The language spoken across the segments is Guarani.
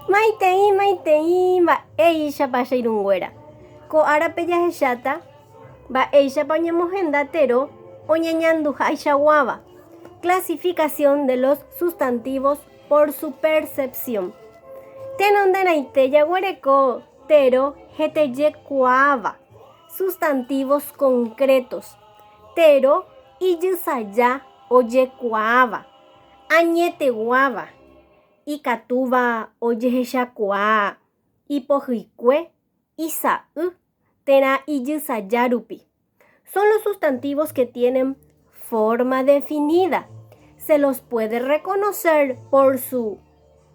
Maitei, maitei, mba'éichapa che irũnguéra. Ko árape jahecháta mba'éichapa oñemohenda tero oñeñanduhaichaguáva. Clasificación de los sustantivos por su percepción. Tenonderãite jaguereko tero hetejekuaáva, sustantivos concretos, tero ijysaja ojekuaáva, añeteguáva, ikatúva ojehechakuaa ipohyikue, isa'y térã ijysaja rupi. Son los sustantivos que tienen forma definida. Se los puede reconocer por su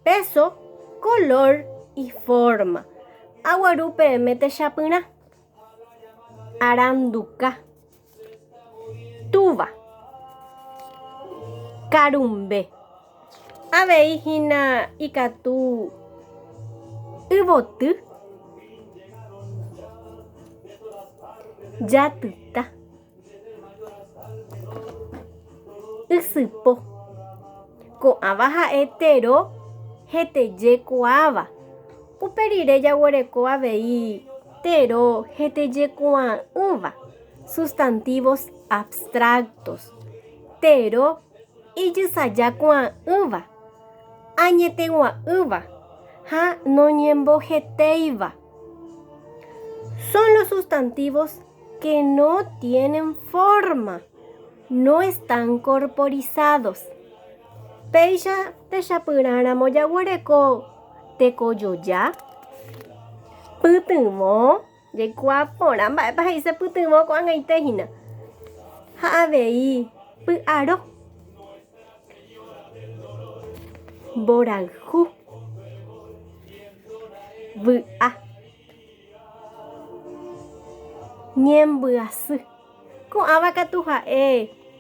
peso, color y forma. Aguaru peẽme techapyrã. Aranduka. Túva. Karumbe. Avei hína ikatu yvoty jatyta, ysypo. Ko'ãva ha'e tero hetejekuaáva. Upe rire jaguereko avei tero hetejekuaa'ỹva, sustantivos abstractos. Tero ijysajakuaa'ỹva, añetegua'ỹva ha noñembohetéiva. Son los sustantivos que no tienen forma, no están corporizados. Péicha techapyrãramo jaguereko tekojoja, pytyvõ, Jaikuaa porã mba'épa he'ise pytyvõ ko'ag̃aite hína. Ha avei py'aro, mborayhu, vy'a, ñembyasy. Ko'ãva katu ha'e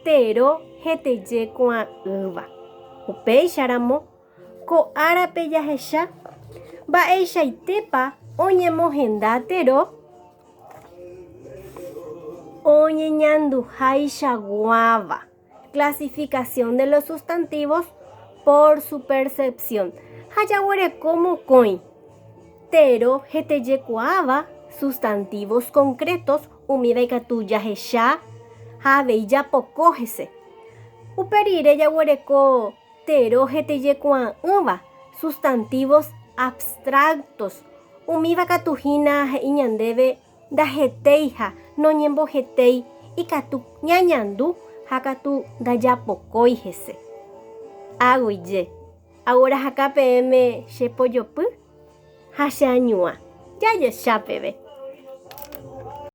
tero hetejekuaa'ỹva. Upéicharamo Ko árape jahecha mba'eichaitépa oñemohenda tero oñeñanduhaichaguáva, clasificación de los sustantivos por su percepción, ha jaguereko mokõi tero hetejekuaáva, sustantivos concretos, umíva ikatu jahecha ha avei japoko hese. Upe rire jaguereko Tero hetejekuaa'ỹva, sustantivos abstractos, umíva katu hína he'i ñandéve ndahetéiha, noñembohetéi, ikatu ñañandu ha katu ndajapokói hese. Aguyje, aguerahaka peẽme che pojopy ha che añuã. Jajecha peve.